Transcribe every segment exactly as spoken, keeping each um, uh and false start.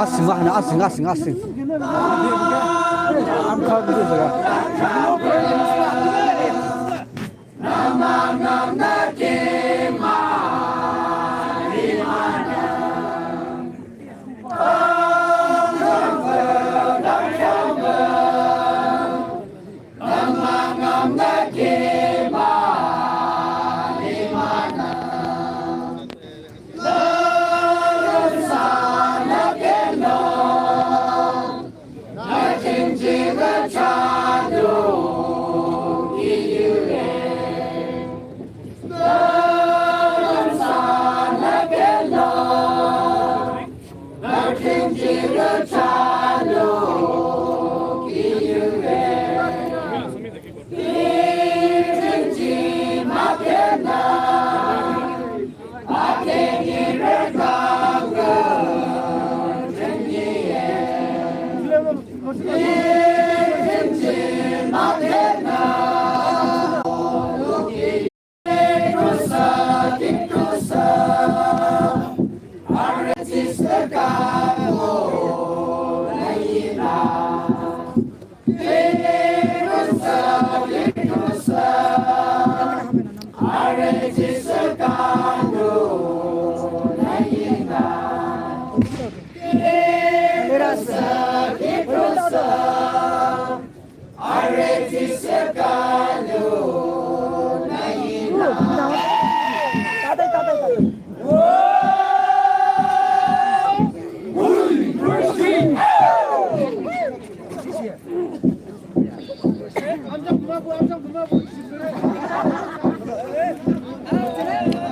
Asing, asing, asing, asing.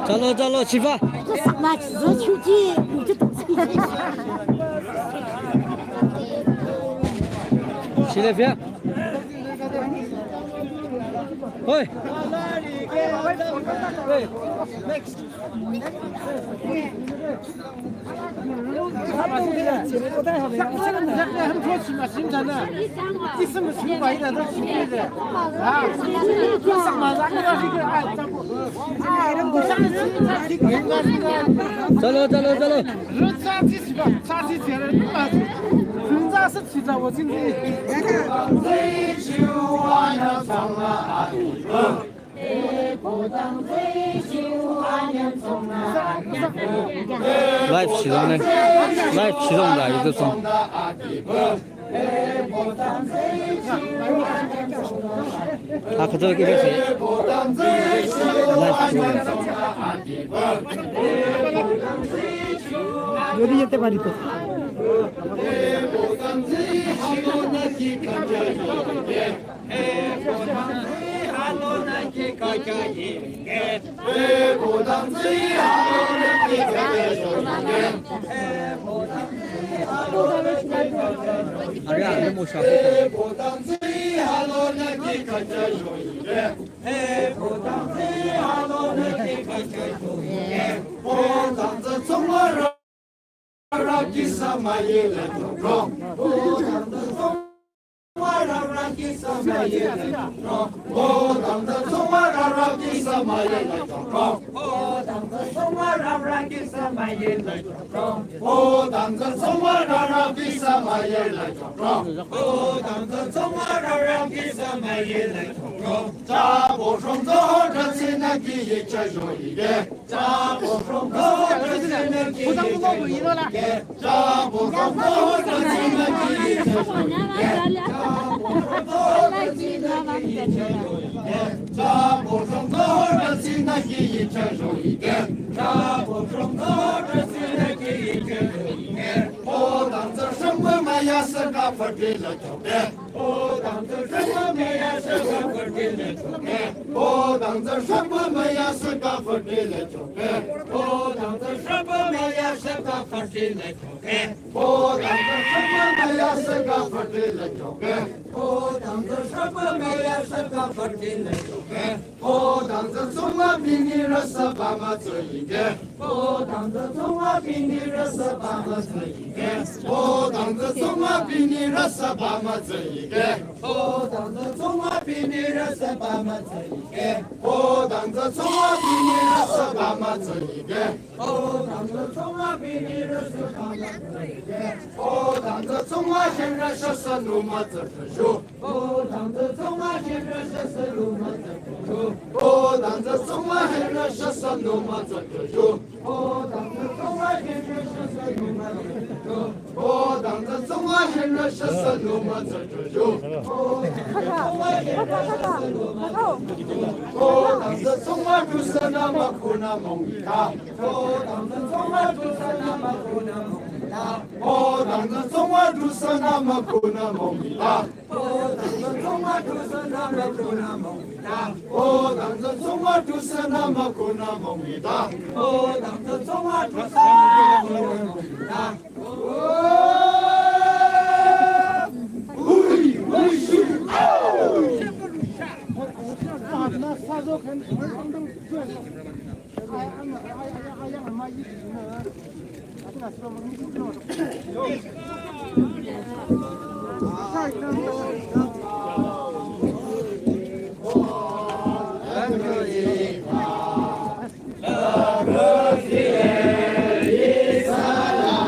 Chalo, chalo, Shiva. Silvia. Hoi. Next. चलो, चलो, चलो। Live sidong ne. Live sidong da itu song. Aku tu kira sih. Live sidong. Jadi yang terbaik itu.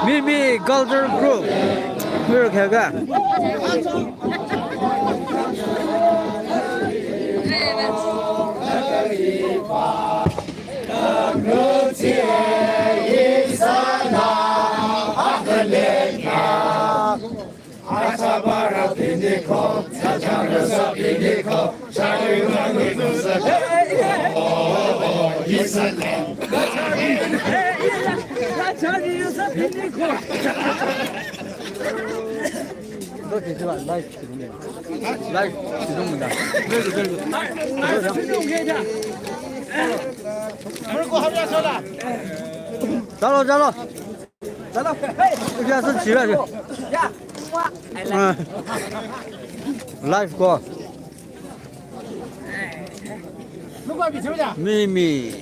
Mimi Culture Group. Miro khaga. Chalo, chalo. Life ko. Mimi.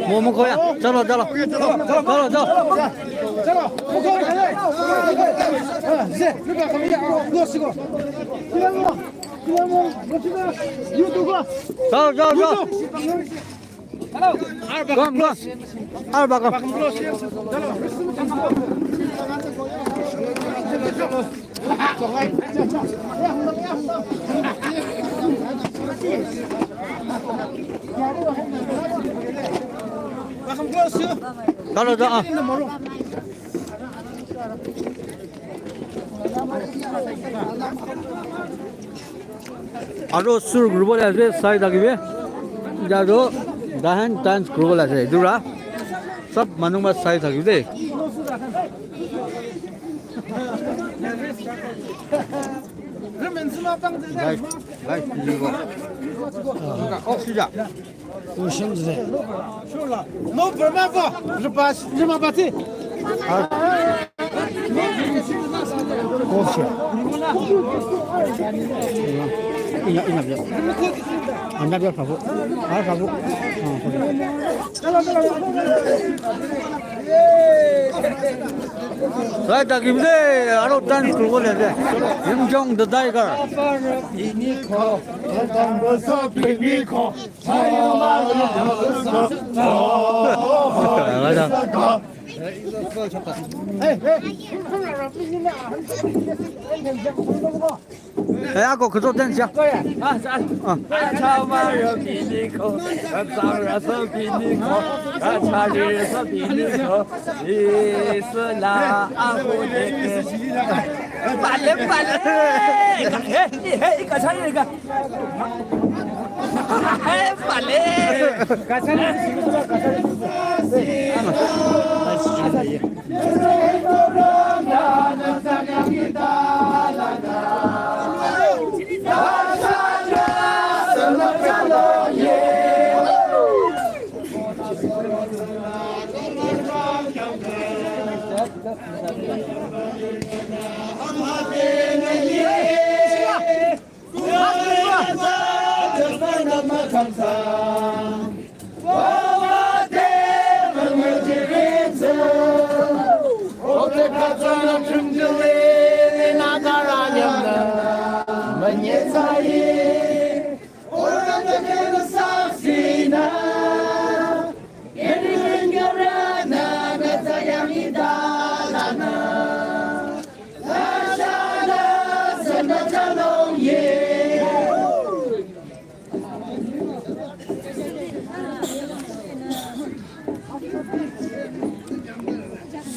Momo khoya. Chalo, chalo. Chalo, chalo. Chalo, chalo, chalo. Come, come. Aru bakam. Kalau dah. Aro sur kuribo le ase, sai thakibi. Etia toh dahan dance kuribo le ase. Etu para sob manu para sai thakibi de. Guys, guys, off sija. Ocean today. No, Burma, Burma, Burma, Burma. Ocean. Ina, ina, ina. Anda biar kabu. Ah, kabu. Ah, kabu. Sai thakibi de, aro dance kuribo le de. Yimjong the Tiger. Eh, ako khuzo dance ya. Ah. Pale, pale. Eh, eh, eh,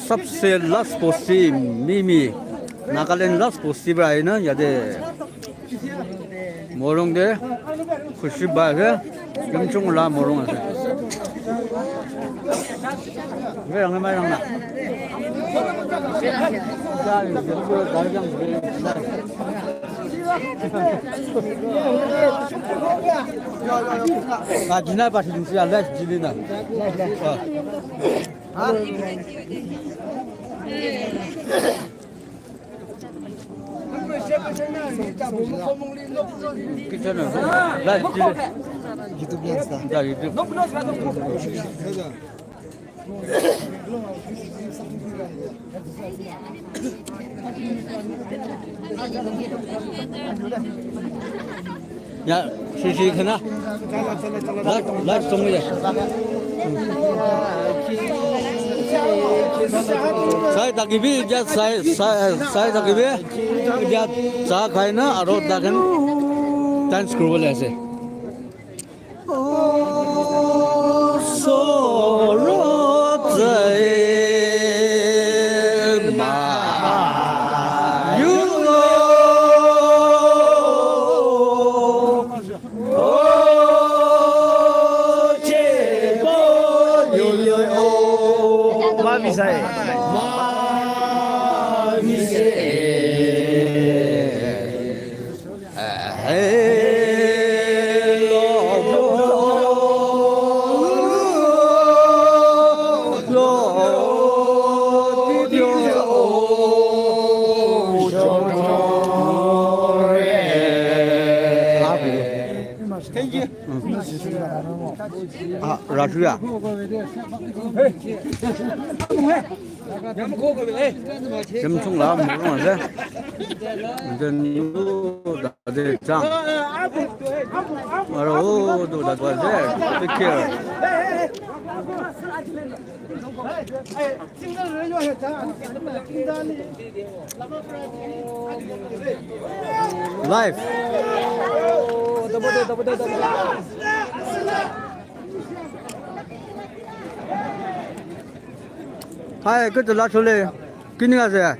Sabse last bosti Mimi, Nagaland last bosti para ahina yate morung te khushi pai ase, Yimchung la morung ase. Ve rang mai rang na. Ah, jina pa sin sia la jini na. Ah. Kitchen na. La jini. YouTube live sa. Ya, YouTube. Ya, si si khana. Live, live song ya. Sai thakibi, just sai, sai, sai thakibi. Just cha khai na, aro taken dance kuribo le ase. Thank you. Ah, Rashia. Yam chung la, mung ase. Then you da de chang. Aro, oh, do da de. Take care. Live. Hi, good to luck, Chole. Kini ase?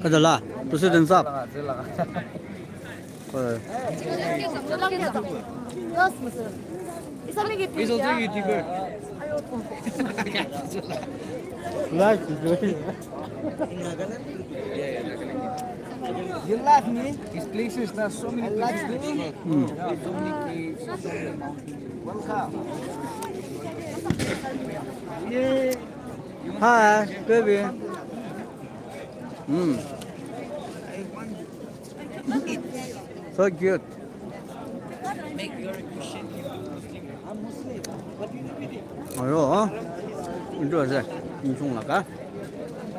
Kada la, President sahab. He's also YouTuber. Life is very You love me? These places, there's so many places to explore. Yeah, so many caves, so many mountains. Welcome. Hi, baby. Mm. So cute. Aro, etu ase, insung laga.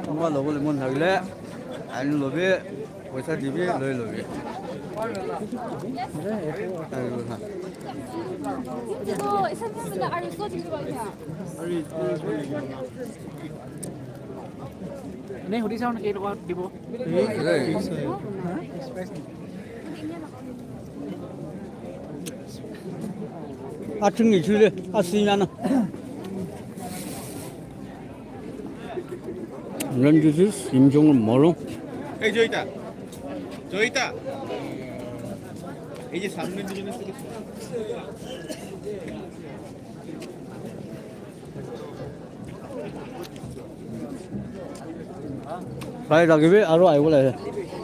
Kunba lobo le mon thakile, ani lobi, poisa dibi, loi lobi. Ene hudi sound ke log out dibo. Achung ni chule, asina na. Ran juices, imjong morong. Hey, Joita. Joita. Ei je samne dikhe na. Sai thakibi, aro ahibo lage,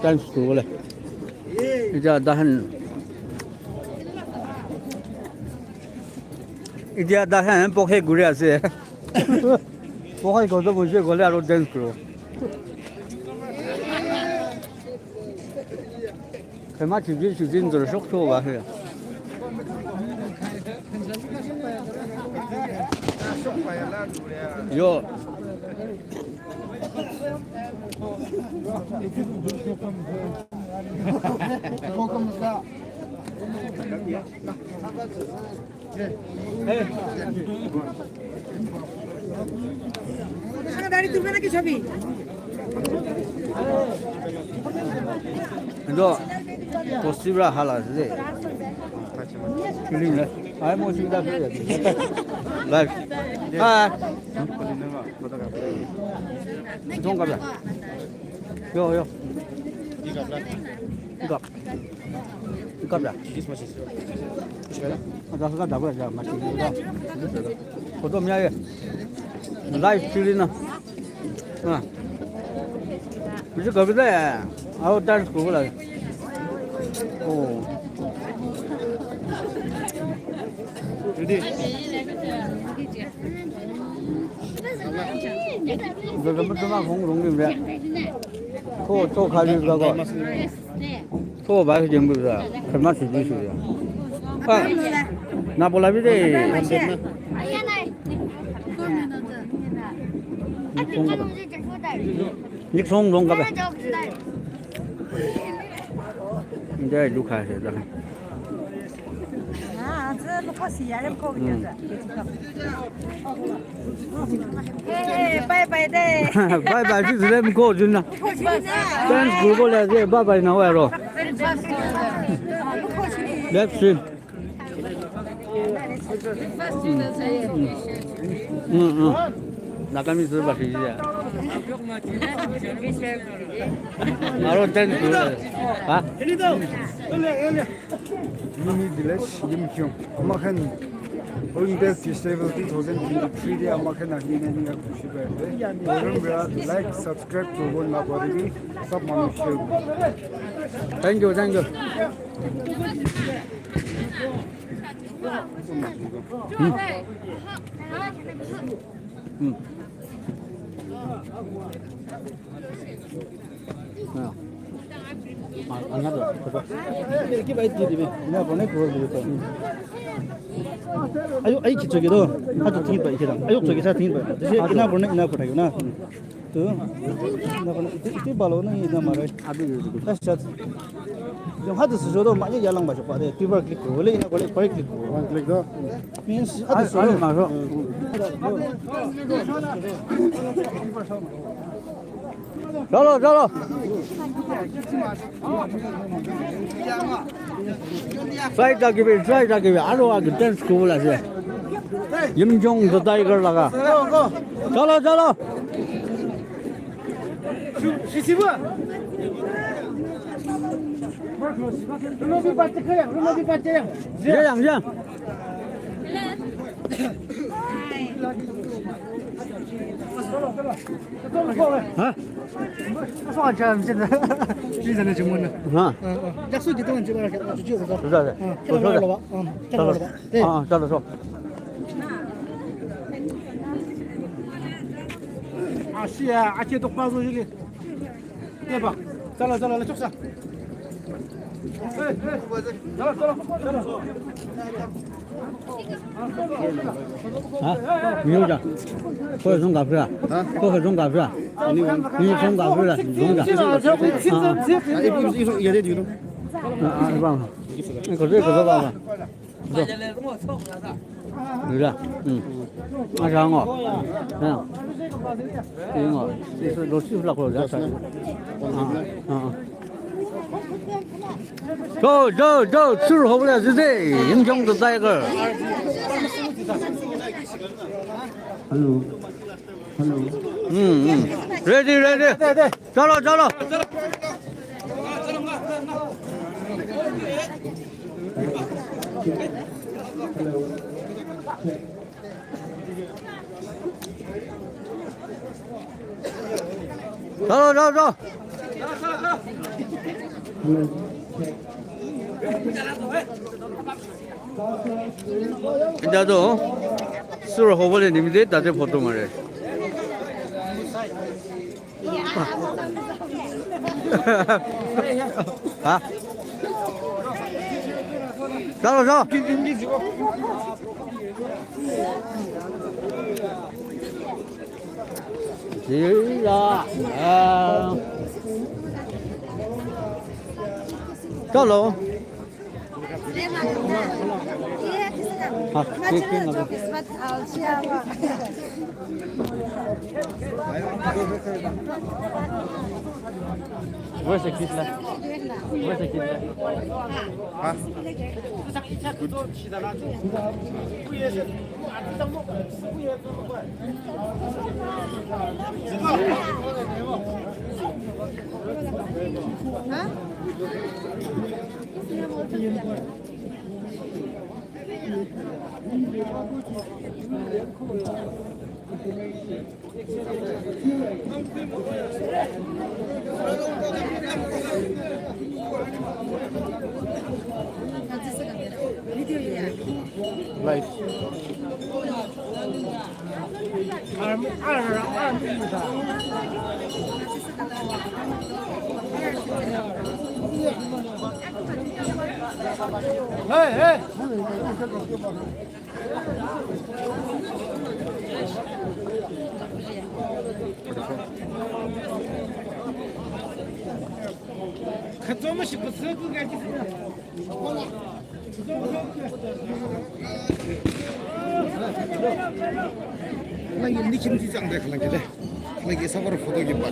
dance kuribole. Etia tahan, etia tahan pokhai guri ase. Pokhai koto bujhe gole aro dance kuro. Kema chiji chiji ndor sok sok ba he. Yo. Etu bosti para hal ase de. Feeling le. Ai mo chida fe. Live. Hi. Dong kabla. Yo, yo. Pick up. Pick up da. Ada suka double aja mati. Foto mi aye. Live chili na. Ha. Bisu kabla ya. Aao dance ko bola. Oh. Ready. Ko to khali ga ko. Ko ba ke jeng bu sa. Kharma si ji su ya. Ah. Na bola bi de. Nik song long ka ba. Ndai lu kha se da. Bye bye de. Bye bye, this is them go, Juna. Thanks, Google, as a bye bye now, arrow. Left stream. Mm, mm. Nakami su ba shi ya. Aro ten su. Ha? Mini village Yimkhiung. Amakhan Olympic Festival two thousand twenty-three de amakhan ahina ni khushi pai ase. Program bera like, subscribe kuribo na paribi. Sab manu share kuribo. Thank you, thank you. Hmm. Hmm. Ayo, ai kicho kido. Hatu tingit ba ikeda. Ayo, kicho kisa tingit ba. Dise ina borne ina kota na. Tu. Ina borne iti iti balo na ina mare. Adi. That's just. Yung hatu sujo do ma ya lang ba pa de. Tibar click ko. Wala ina ko le click ko. One click do. Means hatu sujo. Maro. Chalo, chalo. Try ta kibi, try ta kibi. Aro agi dance ko bola se. Yimjong the Tiger laga. Chalo, chalo. Yang, yang. Ha? Ha. Asia, ache tok pa zo jile. Teba, chala, chala, le choksa. Hey, hey, chala, chala, chala. Ha? Miyo ja. Ko zong ga fra. Ha? Ko zong ga fra. Ni zong ga fra. Zong ga. Ah, ah. Ah, ah, ba. Ko de ko ba ba. Mira. Hmm. Asa ngo. Ya. Ngo. Isu dosi fla ko ya sa. Ah, ah. Go, go, go. Sur ho le zide. Yimjong the Tiger. Hello. Hello. Hmm, hmm. Ready, ready. Chalo, chalo. Hello. Chalo, chalo, chalo. Hello. Etia toh sur hobole nimite tate photo mare. Ha? Chalo, chalo. Ji ya. Ah. Chalo. Ha, ठीक है, मतलब। वैसे खींच ले। वैसे खींच ले। हाँ। Life. Hey, hey. Lagi ni kim ti chang dek lagi deh. Lagi sabar photo ki ba.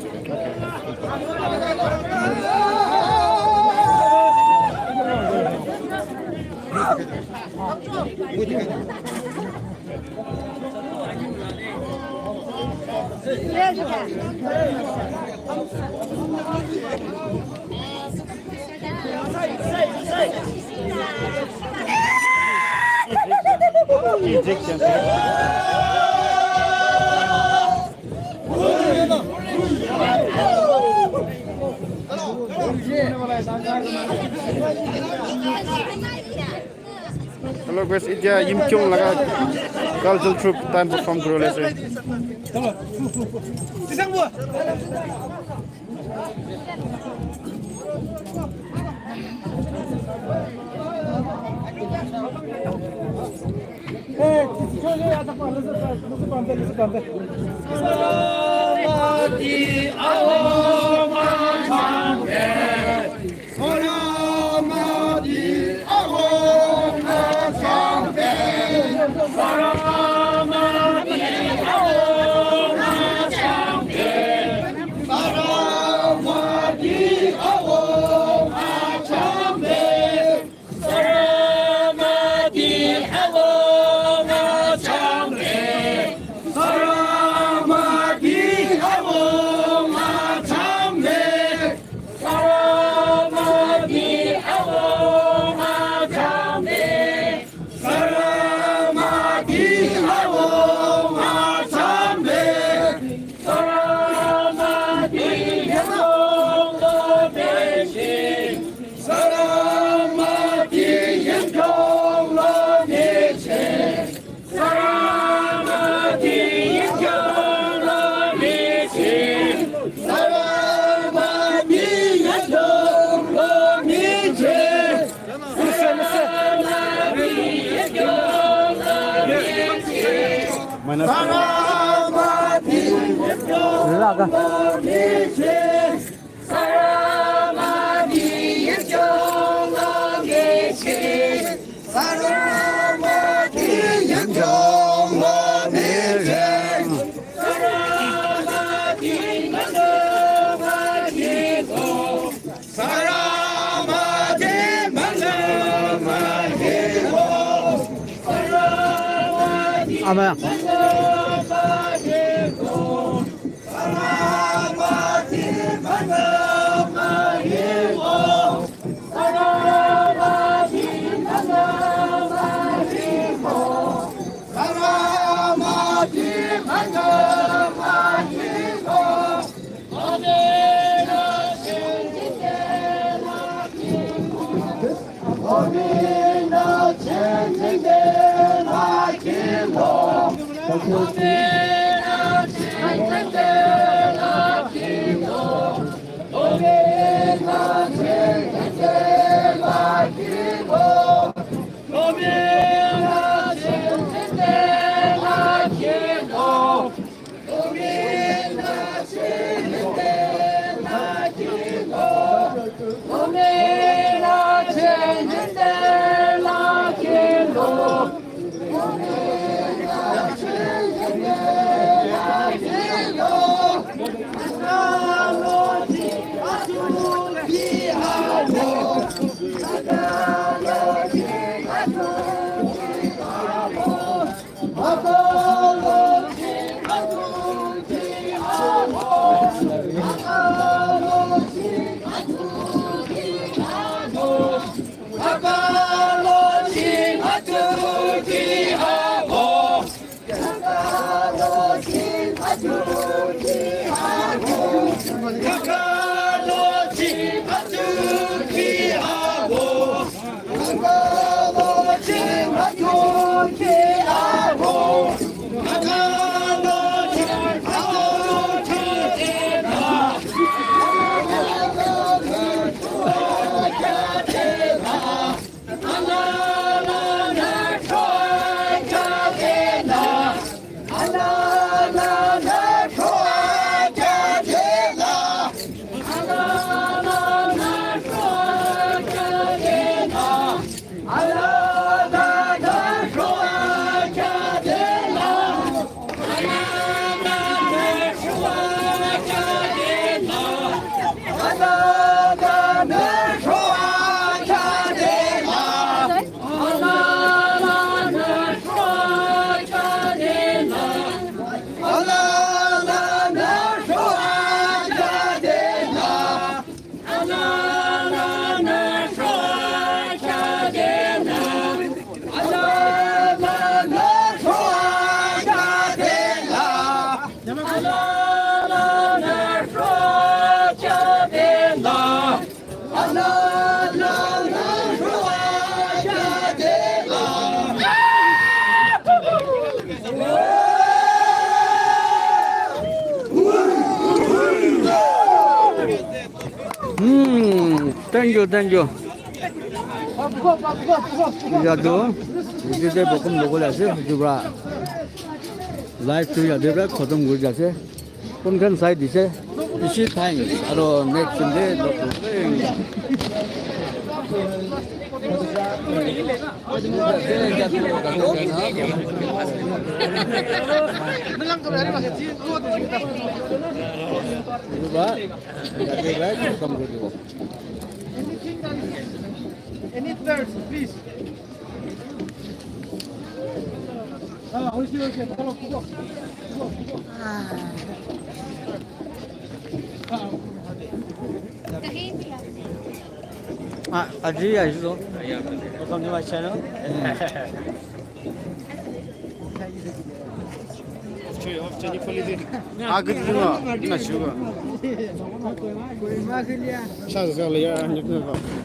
Hello guys, itya Yimkhiung laga cultural troupe time perform kuri ase. Amen. Thank you, thank you. Etu tu, etu tu bokom logo le ase, etu para live tu yate para khatam kuri ase. Kun khan sai dise, bishi thanks. Aro next Sunday log kurbo. Etu para, etu para khatam kuri dibo. Any thirst, please. Ah, aji ahisu. Welcome to my channel. Ah, good to know. Not sure. Chance is all here.